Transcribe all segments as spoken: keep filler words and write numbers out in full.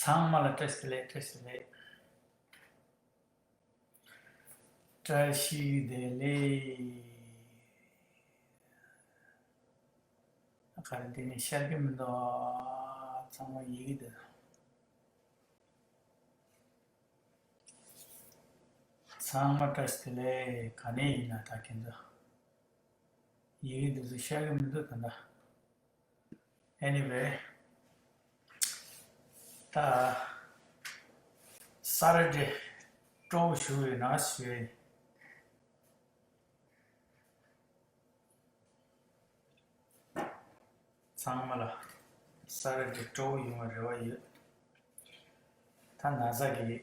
ཚང་མ་ལ་བཀྲ་ཤིས་བདེ་ལེགས། བཀྲ་ཤིས་བདེ་ལེགས། བཀྲ་ཤིས་བདེ་ལེགས། ག་རེ་འདི་ནི་ཤར་གྱི་མི་འདུག་ཚང་མ་ཡི་གེ་འདི། ཚང་མ་བཀྲ་ཤིས་བདེ་ལེགས། ག་ནས་ཡིན་ན་ད་ཁྱེད་ཚོ། ཡི་གེ་འདི་ཚོ་ཤར་གྱི་མི་འདུག་ད་ལྟ། Anyway། ད་ས་ར་ཏྲེ་སྤྲོ་བོ་ཞུ་ཡོད་ན་ཞུ་ཡིན། ཚང་མ་ལ་ས་ར་ཏྲེ་སྤྲོ་བོ་ཡོང་བའི་རེ་བ་ཡོད། ད་ན་ཚ་གི།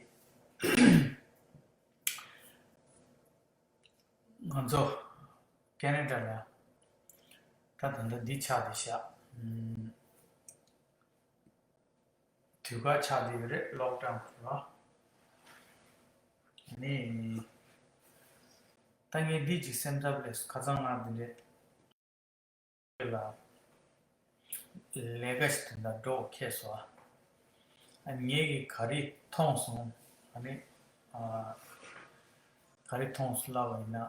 ང་ཚོ་ཁེ་ན་ཌ་ལ་ད་ད་ལྟ་འདི་ཆགས་བསྡད་ཤག་དུས་བཀག་ཆགས་བསྡད་ཡོད་རེད། ལོག་ཌའོན་རེད་བ། ནི་ད་ངས་འདི་ཅིག་སེམས་འཚབ་ལས་ཁ་སང་ང་འདི་འདྲས། ལ་ལས་ཀ་ཞིག་དེ་འདྲ་འགྲོ་ཁེལ་སོང་། ཨ་ངེད་ཀྱིས་ག་རེ་མཐོང་སོང་། ཨ་ནི་ཨ་ག་རེ་མཐོང་སོང་ལབ་པ་ཡིན་ན།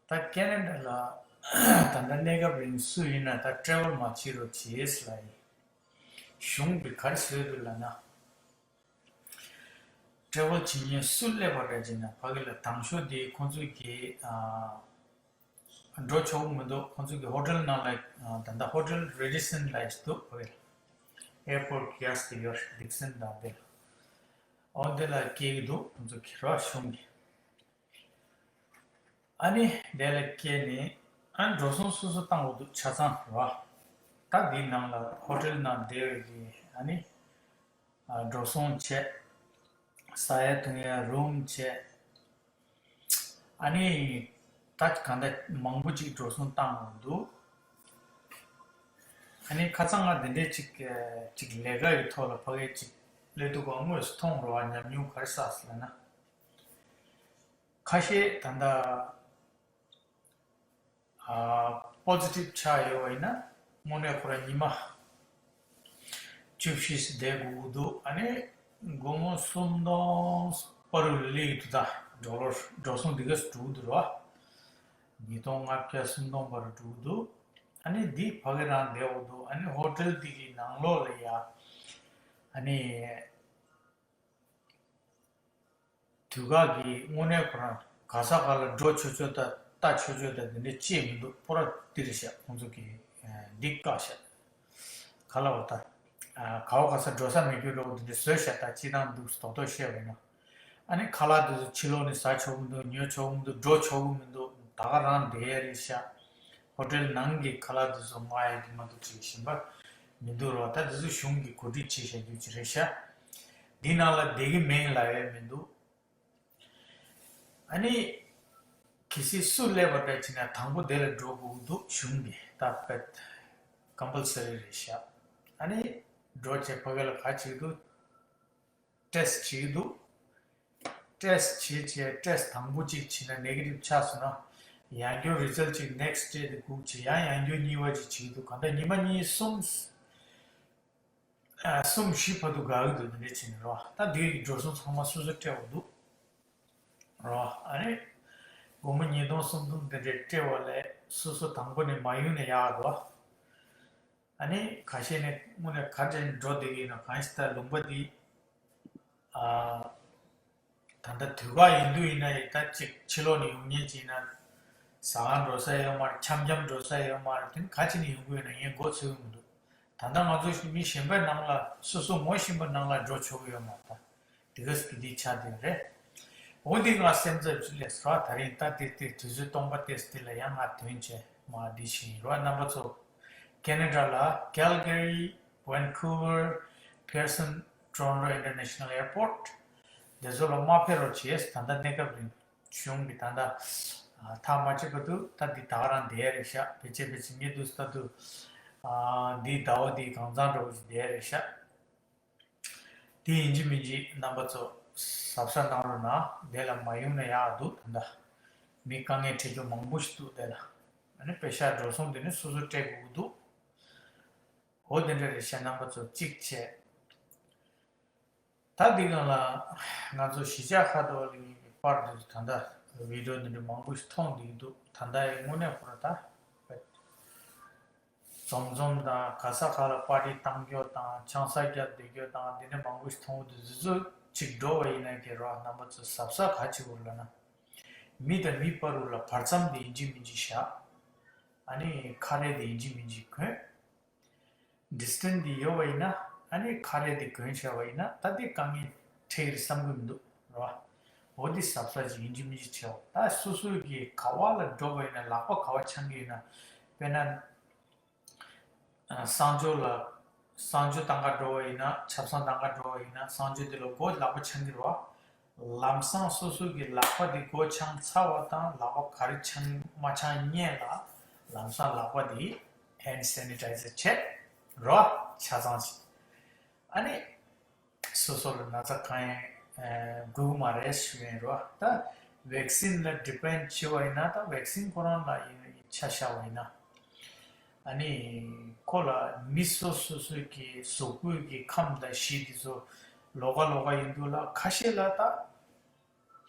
ད་ཁེ་ན་ཌ་ལ་ད་ལྟ་གནས་སྐབས་རིང་སུ་ཡིན་ན་ད་ཊེ་ཝལ་མ་བྱེད་རོགས་བྱེད་ལབ་ཡིན། གཞུང་གིས་ག་རེ་བཟོས་འདུག་ལབ་ན། ཊེ་ཝལ་བྱེད་མཁན་སུ་སླེབས་པ་རེད་ཅེ་ན། ཕ་གི་ལ་དང་ཤོས་དེ་ཁོང་ཚོས་ཀྱི་ཨ་འགྲོ་ཆོག་གི་མི་འདུག་ཁོང་ཚོས་ཀྱི་ཧོ་ཊེལ་ནང་ལ་ཨ་ད་ལྟ་ཧོ་ཊེལ་རེ་ཌི་སན་ལ་ཞིག་འདུག་ཕ་གི་ལ་ཨེར་པོར་ཊི་གི་ཡར་སི་དེ་ཡོད། ཌིག་སན་དང་དེ་ལ་ཨོ་དེ་ལ་སྐྱེལ་གི་འདུག་ཁོང་ཚོ་ཁྱེར་བ་གཞུང་གི། ཨ་ནི་དེ་ལ་སྐྱེལ་ནས་ཨ་འགྲོ་སོང་སོ་སོ་བཏང་དགོས་འདུག་ཆ་ཚང་རེད་བ། ད་འདིའི་ནང་ལ་ཧོ་ཊེལ་ནང་བསྡད་པའི་གི་ཨ་ནི་ཨ་འགྲོ་སོང་བྱས། ཟ་ཡ་འཐུང་ཡ་རུམ་བྱས། ཨ་ནི་ད་གང་ལྟར་མང་པོ་ཅིག་འགྲོ་སོང་བཏང་དགོས་འདུག་ཨ་ནི་ཁ་སང་ང་འདི་འདྲའི་ཅིག་ཅིག་ལས་ཀ་ཡི་ཐོག་ལ་ཕ་གི་ཅིག་སླེབས་འདུག་ག་དངོས་སུ་མཐོང་རེད་བ། ཉམས་མྱོང་ག་རེ་བསགས་སོང་ལབ་ན། ཁ་ཤས་ད་ལྟ་ཨ་པོ་ཛི་ཊིབ་ཆགས་ཡོད་པ་ཡིན་ན་དངོས་གནས་ཁོ་རང་ཉི་མ་བཅུ་བཞི་བསྡད་དགོས་ཀྱི་འདུག་ཨ་ནི་སྒོར་མོ་སུམ་སྟོང་བར་དུ་སླེབས་ཀྱི་འདུག་ད་ཌོ་ལར་འགྲོ་སོང་འདི་ག་ཙམ་འགྲོ་གི་འདུག་རེད་བ། ཉིས་སྟོང་ལྔ་བརྒྱ་སུམ་སྟོང་བར་དུ་འགྲོ་གི་འདུག་ཨ་ནི་འདི་ཕ་གི་རང་བསྡད་དགོས་འདུག་ཨ་ནི་ཧོ་ཊེལ་འདི་གི་ནང་ལོགས་ལ་ཡ་ཨ་ནི། དུས་བཀག་གིས་དངོས་གནས་ཁོ་རང་ག་ས་ག་ལ་འགྲོ་ཆོག་ཆོག་དང་ལྟ་ཆོག་ཆོག་དང་འདི་འདྲ་ཅིག་མི་འདུག་པོ་ར་འདི་རེད་ཤག་ཁོང་ཚོ་གིས་འདི་བཀག་ཤག་ག་ལ་བ་ད། ག་བ་ག་ས་འགྲོ་ས་མེད་རྒྱུ་རོགས་འདི་འདྲ་བཟོས་ཤག་ད་སྤྱི་བཏང་འདུག་རྡོག་རྡོག་བཤད་པ་ཡིན་ན། ཨ་ནི་ཁ་ལག་འདི་ཚོ་ཕྱི་ལོགས་ནས་ཟ་ཆོག་གི་མི་འདུག་ཉོ་ཆོག་གི་མི་འདུག་འགྲོ་ཆོག་གི་མི་འདུག་ད་ག་རང་བསྡད་ཡ་རེད་ཤག་ཧོ་ཊེལ་ནང་གི་ཁ་ལག་འདི་ཚོ་མངགས་ཡ་གི་མ་གཏོགས་ཅིག་གཞན་པ་མི་འདུག་རོགས། ད་འདི་ཚོ་གཞུང་གིས་གོ་སྒྲིག་བྱས་བཞག་རྒྱུ་ཅིག་རེད་ཤག་འདི་ནང་ལ་བསྡད་ཀྱི་མིན་ལབ་ཡ་མི་འདུག་ཨ་ནི་གལ་སྲིད་སུ་སླེབས་པ་འདྲ་བྱས་ན་དང་པོ་དེ་ལ་འགྲོ་དགོས་ཀྱི་འདུག་གཞུང་གིས་ད་བེད་ཀམ་པལ་སི་རི་རེད་ཤག་ཨ་ནི་འགྲོ་བྱས་ཕ་གི་ལ་ག་བྱེད་ཀྱི་འདུག་ཊེ་སི་ཊི་བྱེད་ཀྱི་འདུག་ཊེ་སི་ཊི་བྱེད་བྱས་ཊེ་སི་ཊི་དང་པོ་གཅིག་བྱས་ན་ནེ་གེ་ཊིབ་ཆགས་སོང་ན། ཡང་བསྐྱར་རི་ཛལ་ཊི་གཅིག་ནེག་སི་ཊི་ཌེ་དེ་སྒུག་བྱས། ཡང་ཡང་བསྐྱར་གཉིས་པ་གཅིག་བྱེད་ཀྱི་འདུག་གང་ལྟར་ཉི་མ་གཉིས་གསུམ། ཨ་གསུམ་བཞི་བར་དུ་འགག་གི་འདུག་འདི་འདྲ་བྱས་ནས་རོ། ད་འདི་ཡི་འགྲོ་སོང་ཚང་མ་སོ་སོ་སྤྲད་དགོས་འདུག་རོ། ཨ་ནི་སྒོར་མོ་ཉིས་སྟོང་སུམ་སྟོང་དེ་འདྲ་སྤྲད་པ་ལས་སོ་སོ་དང་པོ་ནས་མ་ཡོང་ན་ཡག་འདུག་ཨ་ནི་ཁ་ཤས་ནས་དངོས་གནས་ག་འདྲ་འགྲོ་བསྡད་ཀྱི་ཡིན་ན། གང་ཞིག་ད་ལུང་པ་འདི་ཨ་ད་ལྟ་དུས་བཀག་ཡིན་དུས་ཡིན་ན་ཡིན། ད་ཅིག་ཕྱི་ལོགས་ནས་ཡོང་མཁན་ཅིག་ཡིན་ན་ཟ་ཁང་འགྲོ་ས་ཡོད་མ་རེད། འཆམ་འཆམ་འགྲོ་ས་ཡོད་མ་རེད། དེ་ནི་ག་ཅི་ནས་ཡོང་གི་ཡོད་ན་ངས་མགོ་ཚོས་ཀྱི་མི་འདུག་ད་ལྟ་ང་ཚོ་མི་གཞན་པའི་ནང་ལ་སོ་སོ་ངོ་ཤེས་པའི་ནང་ལ་འགྲོ་ཆོག་གི་ཡོད་མ་རེད། ད་དེ་ག་སི་གི་འདི་ཆགས་བསྡད་རེད། འོ་འདི་ང་སེམས་འཚབ་ཅིག་སླེབས་སོང་། ད་རིང་ད་དེ་དེ་དུས་ཚོད་སྟོང་པ་དེ་དེ་ལ་ཡང་ང་དོན་བྱས་མ་འདི་བཞིན་རོ། རྣམ་པ་ཚོ་ཁེ་ན་ཌ་ལ་Calgary, Vancouver, Pearson, Toronto International Airport དེ་ཚོ་ལ་མ་ཕེབས་རོགས་བྱེད། ད་ལྟ་གནས་སྐབས་རིང་གཞུང་གིས་ད་ལྟ་ཐག་མ་ཆོད་བར་དུ་ད་འདི་ད་ག་རང་བསྡད་ཡ་རེད་ཤག་ཕལ་ཆེར་ཕལ་ཆེར་ངས་འདུག་ལྟ་དུས་འདིའི་ཟླ་བ་འདིའི་གང་ཚང་འགྲོ་གི་བསྡད་ཡ་རེད་ཤག་དེ་ཡིན་གཅིག་མིན་གཅིག་རྣམ་པ་ཚོ་གཟབ་གཟབ་གནང་རོགས་གནང་། དེ་ལ་མ་ཡོང་ན་ཡག་འདུག་ད་ལྟ་མི་དཀའ་ངལ་འཕྲད་རྒྱུ་མང་པོ་ཞིག་འདུག་དེ་ལ་ཨ་ནི་པེ་ཤག་འགྲོ་སོང་དེ་ནི་སོ་སོ་སྤྲད་དགོས་ཀྱི་འདུག་འོ་དེ་འདྲ་རེད་ཤག་རྣམ་པ་ཚོ་གཅིག་བྱས། ད་འདི་སྒང་ལ་ང་ཚོ་གཞིས་ཆགས་ཁ་ཐོག་ལ་ཡིན་པའི་པར་འདི་ད་ལྟ་བི་ཌི་ཡོ་འདི་འདྲ་མང་པོ་ཞིག་མཐོང་བསྡད་འདུག་ད་ལྟ་ཡི་དངོས་གནས་ཁོ་ར་ད་འཛོམས་འཛོམས་དང་ག་ས་ག་ལ་པར་ཊི་བཏང་རྒྱུ་དང་ཆང་ས་བརྒྱབ་བསྡད་རྒྱུ་དང་འདི་འདྲ་མང་པོ་ཞིག་མཐོང་གི་འདུག་འདི་ཚོ་གཅིག་འགྲོ་བ་ཡིན་ན་ཁྱེད་རང་རྣམ་པ་ཚོ་གཟབ་གཟབ་ག་བྱེད་དགོས་ལབ་ན། མི་དང་མི་བར་དུ་ལ་བར་མཚམས་དེ་ཡིན་གཅིག་མིན་གཅིག་བཞག་ཨ་ནི་ཁ་རས་དེ་ཡིན་གཅིག་མིན་གཅིག་གོན། ཌི་སི་ཊན་སི་དེ་ཡོད་པ་ཡིན་ན་ཨ་ནི་ཁ་རས་དེ་གོན་བྱས་པ་ཡིན་ན་ད་དེ་དཀའ་ངལ་འཕྲད་ཀྱི་རེད་བསམ་གྱི་མི་འདུག་རེད་བ། འོ་དེ་གཟབ་གཟབ་ཅིག་ཡིན་གཅིག་མིན་གཅིག་བྱེད་འོ། ད་སོ་སོའི་གི་ག་བ་ལ་འགྲོ་བ་ཡིན་ན་ལག་པ་ག་བ་འཆང་གི་ཡིན་ན་དཔེར་ན། གསང་སྤྱོད་ལ་གསང་སྤྱོད་བཏང་ག་འགྲོ་བ་ཡིན་ན་ཆབ་གསང་བཏང་ག་འགྲོ་བ་ཡིན་ན་གསང་སྤྱོད་དེ་ལ་སྒོ་ལག་པ་འཆང་གི་རེད་བ། ལམ་སང་སོ་སོ་གི་ལག་པ་དེ་སྒོ་འཆང་ཚར་བ་དང་ལག་པ་ག་རེ་འཆང་མ་འཆང་སྔོན་ལ་ལམ་སང་ལག་པ་དེ་ཧེན་ཌི་སེ་ནི་ཊའི་ཛར་བྱས་རེད་བ། ཆ་ཚང་ཞིག་ཨ་ནི། སོ་སོ་ལ་ན་ཚ་གང་ཡང་འགོས་ཀྱི་མ་རེད་ཞུ་ཡིན་རོ། ད་ཝེག་སིན་ལ་ཌི་པེན་ཌི་བྱེད་པ་ཡིན་ན་ད་ཝེག་སིན་ཁོ་རང་ལ་ཡིན་ཆ་བཞག་པ་ཡིན་ན། ཨ་ནི་ཁོ་ལ་མི་སོ་སོ་སོའི་གི་གཟུགས་པོའི་གི་ཁམས་དང་གཤིས་དེ་ཚོ་ལོགས་ཀ་ལོགས་ཀ་ཡིན་འདུག་ལ་ཁ་ཤས་ལ་ད་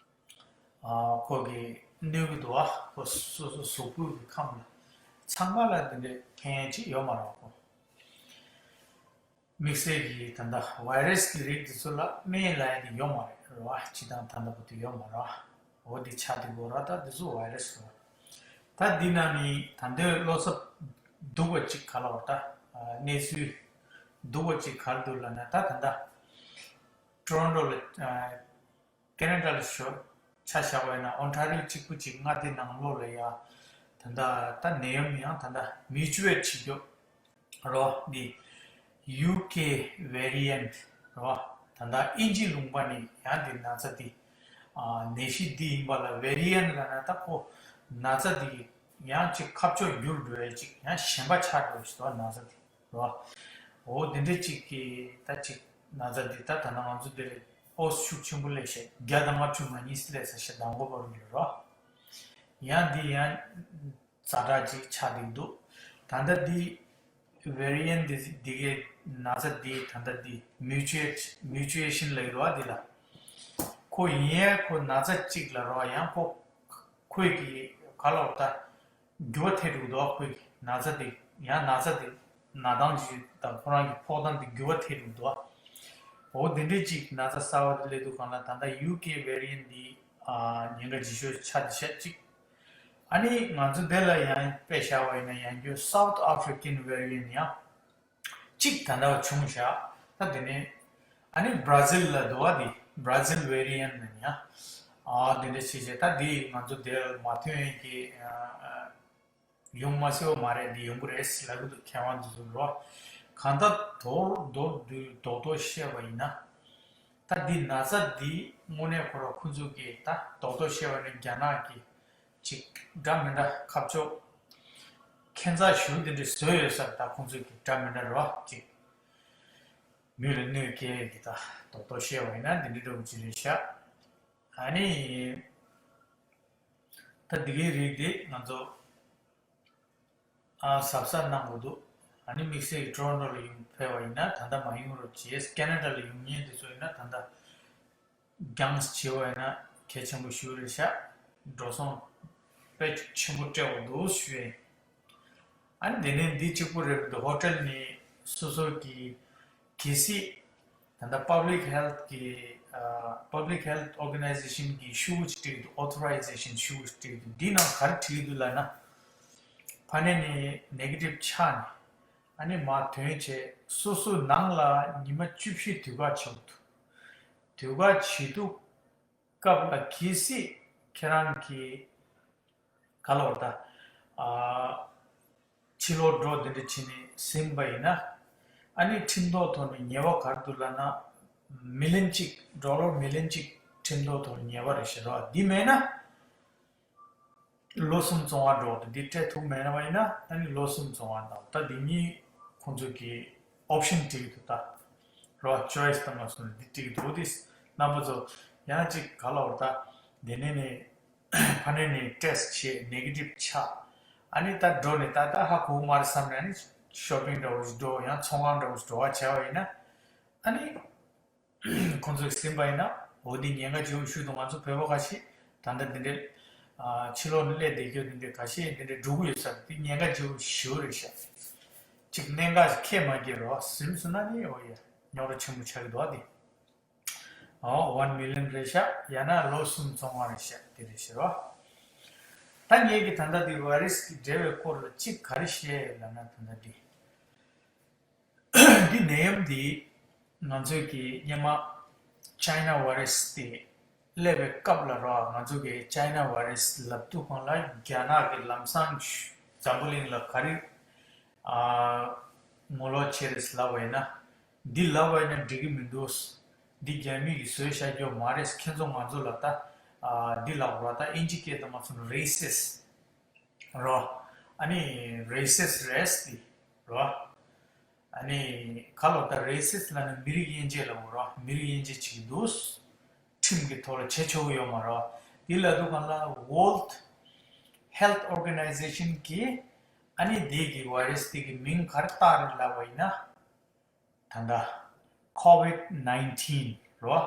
ཁོ་གི་གནོད་ཀྱི་འདུག་ཨ་ཁོ་སོ་སོ་གཟུགས་པོའི་གི་ཁམས་ལ་ཚང་མ་ལ་དེ་འདྲའི་ཕན་ཡོན་ཅིག་ཡོད་མ་རེད་ཁོ། དམིགས་བསལ་གྱིས་ད་ལྟ་བྷའི་རེས་ཀྱི་རིགས་འདི་ཚོ་ལ་སྨན་ལབ་ཡ་དེ་ཡོད་མ་རེད་རེད་བ། སྤྱིར་བཏང་ད་ལྟ་བར་དུ་ཡོད་མ་རེད་བ། འོ་འདི་ཆ་དེ་གོ་ར་ད་འདི་ཚོ་བྷའི་རེས་རེད་བ། ད་འདི་ནང་ནས་ད་ལྟའི་བློ་འཚབ་སྡུག་པ་ཅིག་ག་ལ་བ་ད་གནས་ཚུལ་སྡུག་པ་ཅིག་ག་རེ་འདུག་ལབ་ན་ད་ད་ལྟ་ཊོ་རོན་ཊོ་ལ་ཁེ་ན་ཌ་ལ་ཤོར་ཆ་བཞག་པ་ཡིན་ན་ཨོན་ཊ་རི་ཡོ་གཅིག་པུ་གཅིག་མངའ་སྡེ་ནང་ལོགས་ལ་ཡ་ད་ལྟ་ད་ནད་ཡམས་ཡང་ད་ལྟ་མིའུ་ཅུ་ཨེ་ཊི་བྱེད་རྒྱུ་རོ། འདི་ཡུ་ཀེ་ཝེ་རི་ཡན་ཊི་རོ། ད་ལྟ་དབྱིན་ཇི་ལུང་པ་ནས་ཡང་འདི་ན་ཚ་འདི་ནད་གཞི་འདི་ཡིན་པ་ལ་ཝེ་རི་ཡན་ཊི་ལབ་ན་ད་ཁོ་ན་ཚ་འདི་ཡང་ཅིག་ཁ་ཕྱོགས་འགྱུར་འགྲོ་ཡ་ཅིག་ཡང་གཞན་པ་ཆགས་འགྲོ་ཞིག་འདུག་ན་ཚ་འདི། རོ། འོ་དེ་འདྲ་གཅིག་གིས་ད་གཅིག་ན་ཚ་འདི་ད་ད་ན་ང་ཚོ་འདིར་ཨོ་ཤུགས་ཆེན་པོ་སླེབས་ཤག་བརྒྱ་དང་ལྔ་བཅུ་ང་གཉིས་སླེབས་ས་ཤག་མདང་དགོང་པ་རུ་ལ་རོ། ཡང་འདི་ཡང་ཛ་དྲག་ཅིག་ཆགས་བསྡད་འདུག་ད་ལྟ་འདི་ཝེ་རི་ཡན་ཊི་འདི་འདི་གའི་ན་ཚ་འདི་ད་ལྟ་འདི་མིའུ་ཅུ་ཨེ་ཊི་མིའུ་ཅུ་ཨེ་ཤན་ལབ་ཀྱི་རོ། འདི་ལ་ཁོ་ཡིན་ཡས་ཁོ་ན་ཚ་གཅིག་ལ་རོ། ཡང་ཁོ་ཁོས་ཀྱི་ག་ལ་བ་ད། འགྱུར་བ་ཐེབས་འགྲོ་གི་འདུག་ཁོའི་ན་ཚ་དེ་ཡང་ན་ཚ་དེ་ན་སྟངས་ཅིག་དང་ཁོ་རང་གི་ཕོག་སྟངས་དེ་འགྱུར་བ་ཐེབས་འགྲོ་གི་འདུག་འོ་དེ་འདྲའི་ཅིག་ན་ཚ་གསར་བ་དེ་སླེབས་དུས་སྒང་ལ་ད་ལྟ་ཡུ་ཀེ་ཝེ་རི་ཡན་ཊི་འདི་ཉེན་ཁ་ཆེ་ཤོས་ཆགས་བསྡད་ཤག་ཅིག་ཨ་ནི་ང་ཚོ་འདི་ལ་ཡང་དཔེ་བཞག་པ་ཡིན་ན་ཡང་སྐྱོ་སའུ་ཐི་ཨ་ཕི་རི་ཀན་ཝེ་རི་ཡན་ཊི་ཡང་། གཅིག་ད་ལྟ་བྱུང་བཞག་ད་དེ་ནས་ཨ་ནི་བྷ་ར་ཟིལ་ལ་འདུག་བ། དེ་བྷ་ར་ཟིལ་ཝེ་རི་ཡན་ཊི་ནི་ཡང་ཨ་དེ་འདྲ་བྱས་བྱས་ད་དེ་ང་ཚོ་དེར་མ་ཐོན་གི་ཡོང་མ་སྲིད་པ་མ་རེད། འདི་ཡོང་གི་རེད་ལབ་གི་འདུག་མཁས་དབང་ཚོ་ཚོ་རོ། གང་ལྟར་མདོར་མདོར་བསྡུས་རྡོག་རྡོག་བཤད་པ་ཡིན་ན་ད་འདི་ན་ཚ་འདི་དངོས་གནས་ཁོ་ར་ཁོ་ཚོ་གི་ད་རྡོག་རྡོག་བཤད་པ་ནི་རྒྱ་ནག་གི་ཅིག་འདྲ་མི་འདྲ་ཁ་ཕྱོགས་ཁྱད་མཚར་ཞིག་དེ་འདྲ་བཟོས་ཡོད་ས་རེད། ད་ཁོང་ཚོས་ཀྱི་འདྲ་མི་འདྲ་རེད་བ། ཅིག་མི་ལ་གནོད་སྐྱེལ་གྱི་ད་རྡོག་རྡོག་བཤད་པ་ཡིན་ན་འདི་འདྲ་འདྲ་བོ་ཅིག་རེད་ཤག་ཨ་ནི་ད་འདི་གའི་རིགས་དེ་ང་ཚོ་ཨ་གཟབ་གཟབ་གནང་དགོས་འདུག་ཨ་ནི་དམིགས་བསལ་གྱི་ཊོ་རོན་ཊོ་ལ་ཡོང་ཕེབས་པ་ཡིན་ན་ད་ལྟ་མ་ཡོང་རོགས་བྱེད། ཁེ་ན་ཌ་ལ་ཡོང་མཁན་དེ་ཚོ་ཡིན་ན་ད་ལྟ། རྒྱང་བྱས་པ་ཡིན་ན་གལ་ཆེན་པོ་ཞིག་རེད་ཤག་འགྲོ་སོང་དཔེ་ཆེན་པོ་སྤྲད་པ་འདུག་ཞུ་ཡིན། ཨ་ནི་དེ་ནས་འདི་གཅིག་པུ་རེད་འདུག་ཧོ་ཊེལ་ནས་སོ་སོ་གི་གལ་སྲིད་ད་ལྟ་པབ་ལིག་ཧེལ་ཐི་གི་པབ་ལིག་ཧེལ་ཐི་ཨོར་ག་ནའི་ཛེ་ཤན་གི་ཤུ་གུ་ཅིག་སྤྲད་འདུག་ཨོ་ཐོ་རའི་ཛེ་ཤན་ཤུ་གུ་ཅིག་སྤྲད་འདུག་འདི་ནང་ག་རེ་བྲིས་འདུག་ལབ་ན། ཕ་ནས་ནས་ནེ་གེ་ཊིབ་ཆགས་ནས་ཨ་ནི་མར་ཐོན་བྱས་སོ་སོའི་ནང་ལ་ཉི་མ་བཅུ་བཞི་དུས་བཀག་བྱེད་དགོས་འདུག་དུས་བཀག་བྱེད་དུས་སྐབས་ལ་གལ་སྲིད་ཁྱེད་རང་གིས་ག་ལ་བར་ད་ཨ་ཕྱི་ལོགས་འགྲོ་འདི་འདྲ་བྱས་ནས་ཟིན་པ་ཡིན་ན་ཨ་ནི་ཁྲིམས་ཐོག་ཐོག་ནས་ཉེས་པ་ག་རེ་འདུག་ལབ་ན་མི་ལན་གཅིག་ཌོ་ལར་མི་ལན་གཅིག་ཁྲིམས་ཐོག་ཐོག་ནས་ཉེས་པ་རེད་ཤག་རོ། འདི་མེད་ན། ལོ་གསུམ་བཙོན་ཁང་འགྲོ་དང་འདི་སྤྲད་ཐུབ་མེད་ན་བ་ཡིན་ན་ཨ་ནི་ལོ་གསུམ་བཙོན་ཁང་དང་ད་འདི་གཉིས་ཁོང་ཚོ་གི་ཨོབ་ཤན་སྤྲད་ཀྱི་འདུག་ད་རོ། ཅོའི་སི་དང་མ་སོང་ནས་འདི་སྤྲད་ཀྱི་འདུག་འདི་རྣམ་པ་ཚོ་ཡང་ཅིག་ག་ལ་བར་ད་འདི་ནས་ནས་ཕ་ནས་ནས་ཊེ་སི་ཊི་བྱས་ནེ་གེ་ཊིབ་ཆགས་ཨ་ནི་ད་འགྲོ་ནས་ད་ད་ཧ་གོ་མ་རེད་བསམ་ནས་ཨ་ནི་ཤོ་པིང་འདྲ་བོ་ཞིག་འགྲོ་ཡང་ཚོང་ཁང་འདྲ་བོ་ཞིག་འགྲོ་བ་བྱས་པ་ཡིན་ན་ཨ་ནི། ཁོང་ཚོས་ཟིན་པ་ཡིན་ན་འོ་འདི་ཉེན་ཁ་ཆེ་བོ་ཞིག་འདུག་ང་ཚོ་བོད་པ་ཁ་ཤས་ད་ལྟ་འདི་འདྲའི་ཨ་ཕྱི་ལོགས་ནས་སླེབས་བསྡད་རྒྱུ་འདི་འདྲའི་ཁ་ཤས་འདི་འདྲའི་འགྲོ་གི་ཡོད་ས་རེད། འདི་ཉེན་ཁ་ཆེ་བོ་ཞེ་པོ་རེད་ཤག་གཅིག་གནད་འགག་ཅིག་འཁེལ་མ་འཁེལ་རོ་ཟིན་སོང་ན་ནི་འོ་ཡ་རྙོག་དྲ་ཆེན་པོ་ཆགས་ཀྱི་འདུག་ཨ་འདི། ཨོ་ཝན་མི་ལི་ཡོན་རེད་ཤག་ཡང་ན་ལོ་གསུམ་བཙོན་ཁང་རེད་ཤག་དེ་རེད་ཤག་རོ། ད་ངས་ཀྱི་ད་ལྟ་འདི་བྷའི་རེ་སི་གི་འབྲེལ་བའི་སྐོར་ལ་གཅིག་ག་རེ་བཤད་ལབ་ན་ད་ལྟ་འདི། འདི་ནད་ཡམས་འདི་ང་ཚོས་ཀྱི་སྔོན་མ་ཅའི་ན་བྷའི་རེ་སི་དེ་སླེབས་པའི་སྐབས་ལ་རོ། ང་ཚོ་གི་ཅའི་ན་བྷའི་རེ་སི་ལབ་དུས་སྒང་ལ་རྒྱ་ནག་གི་ལམ་སང་འཛམ་བུ་གླིང་ལ་ག་རེ་ཨ་ངོ་ལོག་བྱས་རེད་ལབ་པ་ཡིན་ན། འདི་ལབ་པ་ཡིན་ན་འགྲིག་གི་མི་འདུག་འདི་རྒྱ་མི་གིས་བཟོས་བཞག་རྒྱུ་མ་རེད། ཁྱེད་ཚོ་ང་ཚོ་ལ་ད་ཨ་འདི་ལབ་རོགས། ད་ཨིན་ཇི་སྐད་དུ་མ་སོང་རེ་སིས་རོ། ཨ་ནི་རེ་སིས་རེད་འདི་རོ། ཨ་ནི་ག་ལོ་ད་རེ་སིས་ལབ་ན་མི་རིགས་དབྱེ་འབྱེད་ལབ་དགོས་རོ། མི་རིགས་དབྱེ་འབྱེད་བྱེད་ཀྱི་འདུག་ཁྲིམས་ཀྱི་ཐོག་ལ་བྱེད་ཆོག་གི་ཡོད་མ་རེད། འདི་ལབ་དུས་སྒང་ལ་World Health Organization གིས་ཨ་ནི་འདི་གི་བྷའི་རེ་སི་འདི་གི་མིང་ག་རེ་བཏགས་རེད་ལབ་པ་ཡིན་ན། ད་ལྟ་COVID nineteen རོ།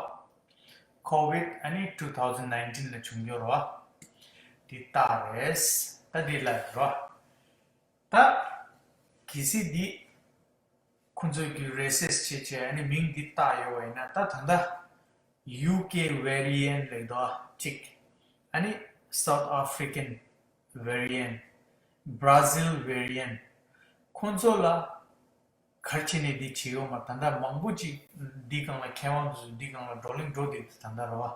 COVID ཨ་ནི་two thousand nineteen ལ་བྱུང་རྒྱུ་རོ། འདི་བཏགས་རེད། ད་འདི་ལབ་རོ། ད་གལ་སྲིད་འདི་ཁོང་ཚོས་ཀྱི་རེ་སིས་བྱས་བྱས་ཨ་ནི་མིང་འདི་བཏགས་ཡོད་པ་ཡིན་ན། ད་ད་ལྟ་UK variant ལབ་འདུག་གཅིག་ཨ་ནི་South African variant, Brazil variant ཁོང་ཚོ་ལ་ག་རེ་བྱས་ནས་འདི་བྱེད་ཡོད་མ། ད་ལྟ་མང་པོ་ཅིག་འདི་སྒང་ལ་མཁས་དབང་དེ་ཚོ་འདི་སྒང་ལ་བགྲོ་གླེང་འགྲོ་བསྡད་འདུག་ད་ལྟ་རེད་བ།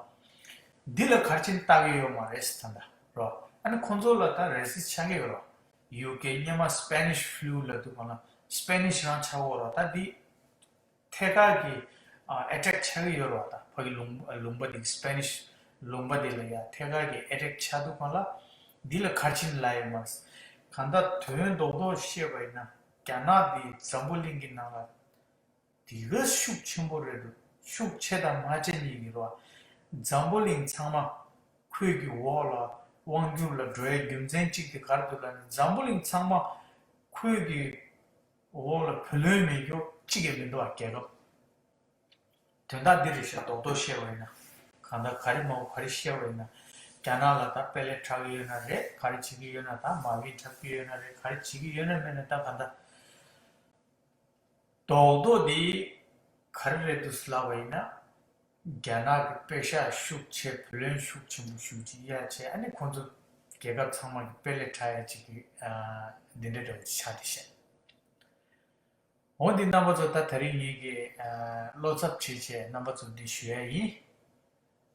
འདི་ལ་ག་རེ་བྱས་ནས་བལྟ་གི་ཡོད་མ་རེད་ད་ལྟ་རོ། ཨ་ནི་ཁོང་ཚོ་ལ་ད་རེ་སིས་ཆགས་ཀྱི་ཡོད་རོ། UK སྔོན་མ་Spanish flu ལབ་དུས་སྒང་ལ་Spanish རང་ཆགས་ཡོད་རོ། ད་འདི་ཐད་ཀར་གྱི་ཨ་ཨེ་ཊེག་ཆགས་ཀྱི་ཡོད་རོ། ད་ཕ་གི་ལུང་ལུང་པ་འདི་Spanish ལུང་པ་འདི་ལ་ཡ་ཐད་ཀར་གྱི་ཨེ་ཊེག་ཆགས་དུས་སྒང་ལ་འདི་ལ་ག་རེ་བྱས་ནས་ལབ་ཡོད་མ་རེད། གང་ལྟར་དོན་རྡོག་རྡོག་བཤད་པ་ཡིན་ན། རྒྱ་ནག་འདི་འཛམ་བུ་གླིང་གི་ནང་ལ་དེ་ག་ཤུགས་ཆེན་པོ་རེད་འདུག་ཤུགས་ཆེ་དང་མ་ཆེ་གཉིས་ཀྱི་རོ། འཛམ་བུ་གླིང་ཚང་མ་ཁོའི་གི་འོག་ལ་དབང་སྒྱུར་ལ་འགྲོ་ཡའི་རྒྱུ་མཚན་གཅིག་དེ་ག་རེ་འདུག་ལབ་ན། འཛམ་བུ་གླིང་ཚང་མ་ཁོའི་གི་འོག་ལ་བུ་ལོན་མེད་རྒྱུ་གཅིག་ཀྱང་མི་འདུག་ཨ། རྒྱལ་ཁབ་དོན་དག་འདི་རེད་ཤག་རྡོག་རྡོག་བཤད་པ་ཡིན་ན། གང་ལྟར་ག་རེ་མང་པོ་ག་རེ་བཤད་པ་ཡིན་ན། རྒྱ་ནག་ལ་ད་དཔེ་ལེགས་འཁྲབ་ཀྱི་ཡོད་ན་རེད། ག་རེ་བྱེད་ཀྱི་ཡོད་ན། ད་མ་བིན་འཁྲབ་ཀྱི་ཡོད་ན་རེད། ག་རེ་བྱེད་ཀྱི་ཡོད་ན་མེད་ན། ད་གང་ལྟར་རྡོག་རྡོག་འདི་ག་རེ་རེད་འདུག་ལབ་པ་ཡིན་ན། རྒྱ་ནག་གི་པེ་ཤག་ཤུགས་ཆེ། བུ་ལོན་ཤུགས་ཆེན་པོ་ཞེ་པོ་ཅིག་གཡར་བྱས། ཨ་ནི་ཁོང་ཚོ་རྒྱལ་ཁབ་ཚང་མ་གི་དཔེ་ལེགས་འཁྲབ་ཡ་ཅིག་གི་ཨ་འདི་འདྲ་འདྲ་བོ་ཅིག་ཆགས་བསྡད་ཤག་འོ་འདི་རྣམ་པ་ཚོ་ད་དེ་རིང་ངེད་ཀྱིས་ཨ་བློ་འཚབ་བྱས་བྱས་རྣམ་པ་ཚོ་འདི་ཞུ་ཡ་ཡིན།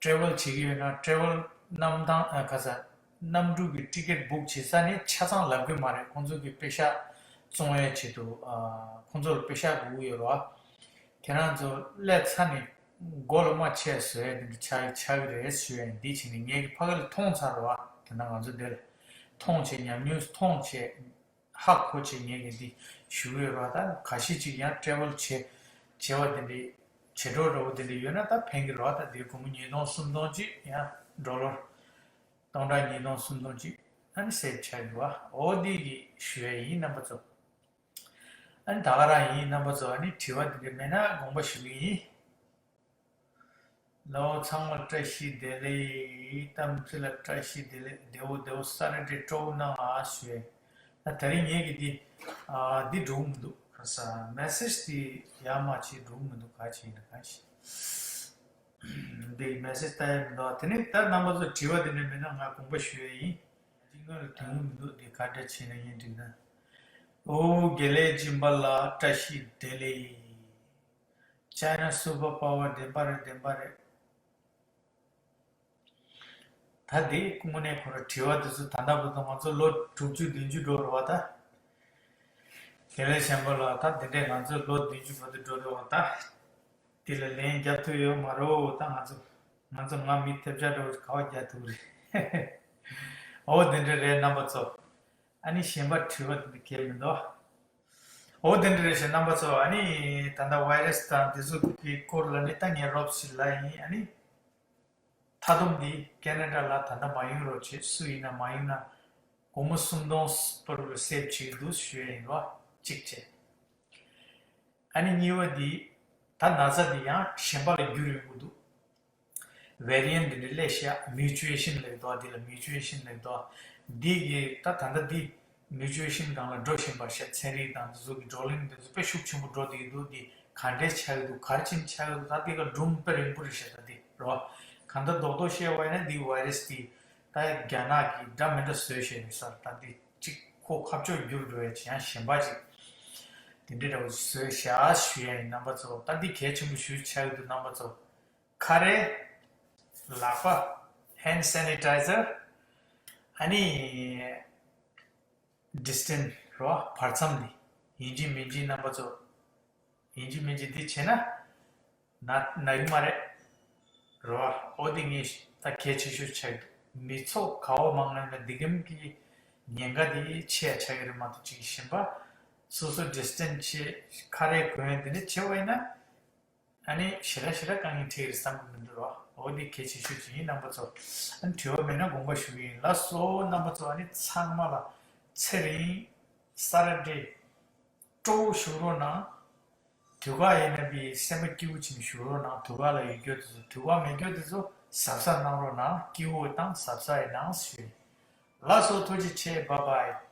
ཊེ་ཝལ་བྱེད་ཀྱི་ཡོད་ན་ཊེ་ཝལ་གནམ་ཐང་ཨ་ག་ས་གནམ་གྲུ་གི་ཊི་ཀེ་ཊི་བུག་བྱེད་ས་ནི་ཆ་ཚང་ལབ་དགོས་མ་རེད། ཁོང་ཚོ་གི་པེ་ཤག་བཙོང་ཡའི་ཆེད་དུ་ཨ་ཁོང་ཚོ་ལ་པེ་ཤག་དགོས་ཀྱི་ཡོད་རེད་བ། ཁྱེད་རང་ཚོ་སླེབས་ཚར་ནས་སྒོ་ལ་མ་ཆས་བཟོ་ཡ་དེ་འདྲ་ཆགས་ཆགས་ཀྱི་རེད་ཞུ་ཡ་ཡིན། འདི་བྱས་ནས་ངེད་ཀྱི་ཕ་གི་ལ་མཐོང་ཚར་རེད་བ། དེ་ན་ང་ཚོ་འདིར་མཐོང་བྱས་ཉམས་མྱོང་མཐོང་བྱས། ཧ་གོ་བྱས་ངེད་ཀྱིས་འདི་ཞུ་གི་ཡོད་རེད་བ། ད་ཁ་ཤས་ཅིག་ཡང་ཊེ་ཝལ་བྱེད་བྱེད་པ་དེ་འདྲའི་བྱེད་འགྲོ་འདྲ་བོ་དེ་འདྲ་ཡོད་ན་ད་ཕན་གྱི་རེད་བ། ད་དེ་སྒོར་མོ་ཉིས་སྟོང་སུམ་སྟོང་ཅིག་ཡང་ཌོ་ལར་སྟོང་ཕྲག་ཉིས་སྟོང་སུམ་སྟོང་ཅིག་ཨ་ནི་སེབ་ཆགས་ཀྱི་རེད་བ། འོ་འདི་གི་ཞུ་ཡ་ཡིན་རྣམ་པ་ཚོ། ཨ་ནི་ད་ག་རང་ཡིན་རྣམ་པ་ཚོ། ཨ་ནི་དྲི་བ་དེ་འདྲ་མེད་ན་དགོངས་པ་ཞུ་གི་ཡིན། ལའོ་ཚང་མ་བཀྲ་ཤིས་བདེ་ལེགས། གཏམ་ཚེ་ལ་བཀྲ་ཤིས་བདེ་ལེགས། བདེ་བོ་བདེ་བོ་ས་རེ་འདྲེ་སྤྲོ་བོ་གནང་ཨ་ཞུ་ཡས། ད་དེ་རིང་ངེད་ཀྱི་འདི་ཨ་འདི་འགྲོ་གི་མི་འདུག་ག་ས་མེ་སེ་ཇི་འདི་ཡར་མར་བྱེད་འགྲོ་གི་མི་འདུག་ག་བྱེད་ཡིན་ན་ག་ཞིག་འདི་མེ་སེ་ཇི་ལྟ་ཡ་མི་འདུག་དེ་ནས་ད་རྣམ་པ་ཚོ་དྲི་བ་དེ་འདྲ་མེད་ན་ང་དགོངས་པ་ཞུ་ཡས་ཡིན། སྤྱི་ངོས་ལ་དོན་གི་མི་འདུག་འདི་ག་འདྲ་བྱེད་ན་ཡིན་འགྲིག་ན། ཨོ་དགེ་ལེགས་སྦྱིན་པ་ལགས་བཀྲ་ཤིས་བདེ་ལེགས། China super power བདེན་པ་རེད། བདེན་པ་རེད། ད་འདི་དངོས་གནས་ཁོ་ར་དྲི་བ་འདི་ཚོ་ད་ལྟ་བར་དུ་ང་ཚོ་ལོ་དྲུག་ཅུ་བདུན་ཅུ་འགྲོ་རེད་བ་ད། དེ་ལས་གཞན་པ་ལ་ད་འདི་འདྲས་ང་ཚོ་ལོ་བདུན་ཅུ་བར་དུ་འགྲོ་རེད་བ་ད། འདི་ལ་ལན་རྒྱབ་ཐུབ་ཡོད་མ་རེད་ད། ང་ཚོ་ང་ཚོ་ང་མི་ཐེབས་ཆག་འགྲོ་ག་བ་རྒྱག་ཐུབ་རེད། འོ་དེ་འདྲས་རེད་རྣམ་པ་ཚོ། ཨ་ནི་གཞན་པ་དྲི་བ་དེ་འདྲ་གལ་མི་འདུག་འོ་དེ་འདྲ་རེད་ཤག་རྣམ་པ་ཚོ། ཨ་ནི་ད་ལྟ་བྷའི་རེ་སི་དང་དེ་ཚོ་གི་སྐོར་ལ་ནི་ད་ངས་རོབ་ཞིག་ལབ་ཡིན། ཨ་ནི་མཐའ་སྡོམ་འདི་ཁེ་ན་ཌ་ལ་ད་ལྟ་མ་ཡོང་རོགས་བྱེད། སུ་ཡིན་ན་མ་ཡོང་ན་སྒོར་མོ་སུམ་སྟོང་བར་དུ་སེབ་བྱེད་འདུག་ཞུ་ཡ་ཡིན་རོ། གཅིག་བྱས། ཨ་ནི་གཉིས་པ་འདི་ ད་ན་ཚ་འདི་ཡང་གཞན་པ་ལ་འགྱུར་ཡོང་གི་འདུག Variant འདི་འདྲ་སླེབས་ཤག Mutation ལབ་འདུག་འདི་ལ་Mutation ལབ་འདུག་འདི་གི་ད་ད་ལྟ་འདི་Mutation སྒང་ལ་འགྲོ་བཞིན་པ་ཤག་ཚན་རིག་དང་འདི་ཚོ་གི་བགྲོ་གླེང་འདི་ཚོ་དཔེ་ཤུགས་ཆེན་པོ་འགྲོ་བསྡད་ཀྱི་འདུག་འདི་ག་འདྲས་ཆགས་ཀྱི་འདུག་ག་རེ་བྱས་ནས་ཆགས་ཀྱི་འདུག་ད་འདི་ག་སྒྲུང་དཔེ་རིང་པོ་རེད་ཤག་ད་འདི་རོ། གང་ལྟར་རྡོག་རྡོག་བཤད་པ་ཡིན་ན་འདི་virus འདི་ད་རྒྱ་ནག་གིས་འདྲ་མི་འདྲ་བཟོས་བཞག་ཡོད་ས་རེད། ད་འདི་གཅིག་ཁོ་ཁ་ཕྱོགས་བསྒྱུར་འགྲོ་ཡ་ཅིག་ཡང་གཞན་པ་ཅིག་དེ་འདྲའི་འདྲ་བོ་བཟོས་བཞག་ཞུ་ཡ་ཡིན། རྣམ་པ་ཚོ་ད་འདི་གལ་ཆེན་པོ་ཞེ་པོ་ཆགས་ཀྱི་འདུག་རྣམ་པ་ཚོ། ཁ་རས། ལག་པ། hand sanitizer ཨ་ནི་distance རོ། བར་མཚམས་ནི་ཡིན་གཅིག་མིན་གཅིག་རྣམ་པ་ཚོ། ཡིན་གཅིག་མིན་གཅིག་འདི་བྱས་ན་ན་ན་གི་མ་རེད་རོ། ཨོ་འདི་ངས་ད་གལ་ཆེ་ཤོས་ཆགས་འདུག་མི་ཚོགས་ག་བ་མང་ན་ན་འདི་གམ་གི་ཉེན་ཁ་འདི་ཆེ་ཡ་ཆགས་ཀྱི་རེད་མ་གཏོགས་ཅིག་གཞན་པ་སོ་སོ་distance བྱས་ཁ་རས་གོན་ཡ་འདི་འདྲ་བྱས་པ་ཡིན་ན། ཨ་ནི་ཞེ་དྲག་ཞེ་དྲག་དཀའ་ངལ་འཕྲད་ཀྱི་རེད་བསམ་གྱི་མི་འདུག་རོ། འོ་འདི་གལ་ཆེ་ཤོས་ཅིག་ཡིན་རྣམ་པ་ཚོ། ཨ་ནི་དྲི་བ་མེད་ན་དགོངས་པ་ཞུ་གི་ཡིན། ལགས་སོ་རྣམ་པ་ཚོ། ཨ་ནི་ཚང་མ་ལ་ཚེ་རིང་ས་ར་བགྲེས་སྤྲོ་བོ་བཞུགས་རོགས་གནང་། དུས་ཁ་ཡིན་ན་པའི་སེམས་པ་སྐྱིད་པོ་བྱས་ནས་བཞུགས་རོགས་གནང་། དུས་ཁ་ལ་ཡོད་རྒྱུ་དེ་ཚོ་དུས་ཁ་མེད་རྒྱུ་དེ་ཚོ་གཟབ་གཟབ་གནང་རོགས་གནང་། སྐྱིད་པོ་དང་གཟབ་གཟབ་ཡིན་གནང་ཞུ་ཡིན། ལགས་སོ་ཐུགས་རྗེ་ཆེ། bye bye།